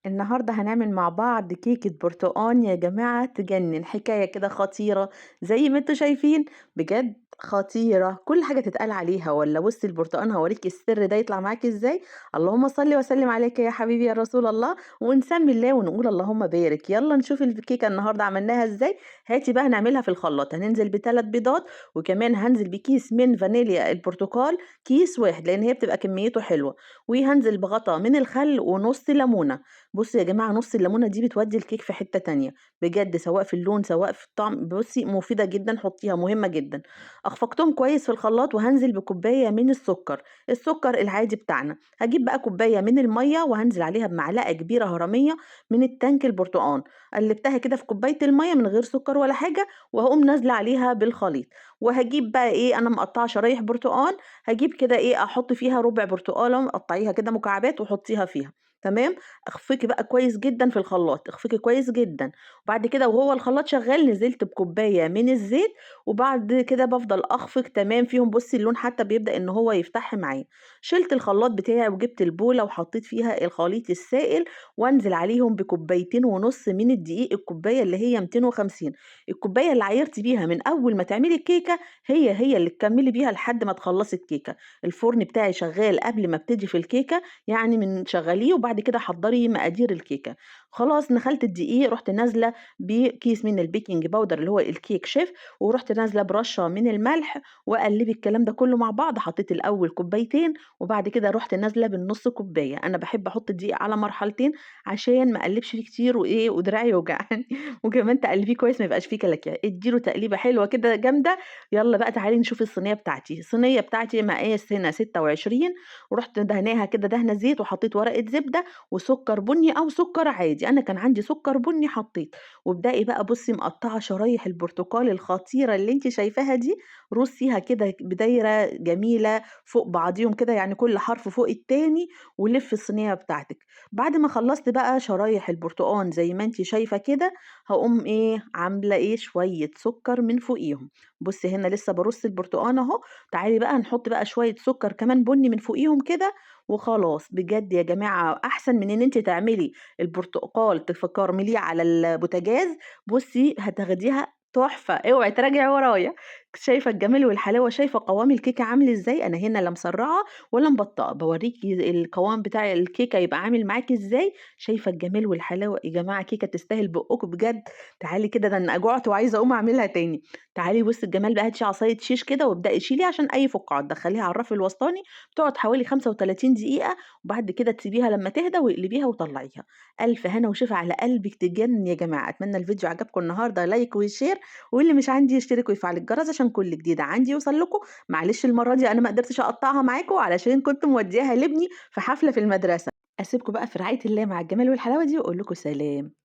النهاردة هنعمل مع بعض كيكة برتقان يا جماعة تجنن، حكاية كده خطيرة زي ما انتم شايفين، بجد خطيرة، كل حاجة تتقال عليها. ولا بصي البرتقان هوريكي السر ده يطلع معاكي ازاي. اللهم صل وسلم عليك يا حبيبي يا رسول الله، ونسمي الله ونقول اللهم بارك. يلا نشوف الكيكة النهاردة عملناها ازاي. هاتي بقى نعملها في الخلاط. هننزل ب3 بيضات، وكمان هنزل بكيس من فانيليا البرتقال، كيس واحد لان هي بتبقى كميته حلوة، وهنزل بغطا من الخل ونص ليمونة. بصوا يا جماعة نص الليمونة دي بتودي الكيك في حتة تانية بجد، سواء في اللون سواء في الطعم. بصي مفيدة جدا، حطيها مهمة جدا. اخفقتهم كويس في الخلاط، وهنزل بكوباية من السكر، السكر العادي بتاعنا. هجيب بقى كوباية من المية وهنزل عليها بمعلقة كبيرة هرمية من التانك البرتقان، قلبتها كده في كوباية المية من غير سكر ولا حاجة، وهقوم نازلة عليها بالخليط. وهجيب بقى ايه، انا مقطعة شرايح برتقان، هجيب كده ايه، احط فيها ربع برتقالة، قطعيها كده مكعبات وحطيها فيها. تمام، اخفقي بقى كويس جدا في الخلاط، اخفقي كويس جدا. وبعد كده وهو الخلاط شغال نزلت بكوبايه من الزيت، وبعد كده بفضل اخفق تمام فيهم. بصي اللون حتى بيبدا ان هو يفتح معايا. شلت الخلاط بتاعي وجبت البوله وحطيت فيها الخليط السائل، وانزل عليهم بكوبايتين ونص من الدقيق، الكوبايه اللي هي 250، الكوبايه اللي عايرتي بيها من اول ما تعملي الكيكه هي اللي تكملي بيها لحد ما تخلصي الكيكه. الفرن بتاعي شغال قبل ما ابتدي في الكيكه، يعني من شغليه، وبعد كده حضري مقادير الكيكه. خلاص نخلت الدقيق، رحت نازله بكيس من ال baking powder اللي هو الكيك شيف، ورحت نازله برشه من الملح، وقلبي الكلام ده كله مع بعض. حطيت الاول كوبايتين، وبعد كده رحت نازله بالنص كوبايه. انا بحب احط الدقيق على مرحلتين عشان ما اقلبش فيه كتير وايه ودراعي يوجعني وكمان تقلبيه كويس ما يبقاش فيه كلاكيع. اديله تقليبه حلوه كده جامده. يلا بقى تعالي نشوف الصينيه بتاعتي. الصينيه بتاعتي مقاس هنا 26، ورحت دهناها كده دهنه زيت، وحطيت ورقه زبده وسكر بني او سكر عادي، انا كان عندي سكر بني حطيت. وابدأي بقى بصي مقطعه شرايح البرتقال الخطيره اللي انت شايفاها دي، رصيها كده بدايره جميله فوق بعضيهم كده، يعني كل حرف فوق التاني، ولف الصينيه بتاعتك. بعد ما خلصت بقى شرايح البرتقال زي ما انت شايفه كده، هقوم ايه عامله ايه شويه سكر من فوقيهم. بصي هنا لسه برص البرتقال اهو. تعالي بقى نحط بقى شويه سكر كمان بني من فوقيهم كده، وخلاص. بجد يا جماعه احسن من ان انت تعملي البرتقال تكرمليه على البوتاجاز. بصي هتاخديها تحفه، اوعي تراجعي ورايا. شايفه الجمال والحلاوه، شايفه قوام الكيكه عامل ازاي. انا هنا لا مسرعه ولا مبطئه، بوريكي القوام بتاع الكيكه يبقى عامل معاكي ازاي. شايفه الجمال والحلاوه يا جماعه، كيكه تستاهل بقكم بجد. تعالي كده، ده انا جوعت وعايزه اقوم اعملها تاني. تعالي بصي الجمال بقى، هاتي عصايه شيش كده وابداي شيلي عشان اي فقاعات، دخليها على الرف الوسطاني، بتقعد حوالي 35 دقيقه، وبعد كده تسيبيها لما تهدى واقلبيها وطلعيها. الف هنا وشفا على قلبك، تجنن يا جماعه. اتمنى الفيديو عجبكم النهارده، like و share، واللي مش عندي يشترك ويفعل الجرس عشان كل جديد عندي يوصل لكم. معلش المره دي انا ما قدرتش اقطعها معاكم علشان كنت مودياها لابني في حفله في المدرسه. اسيبكم بقى في رعايه الله مع الجمال والحلاوه دي، واقول لكم سلام.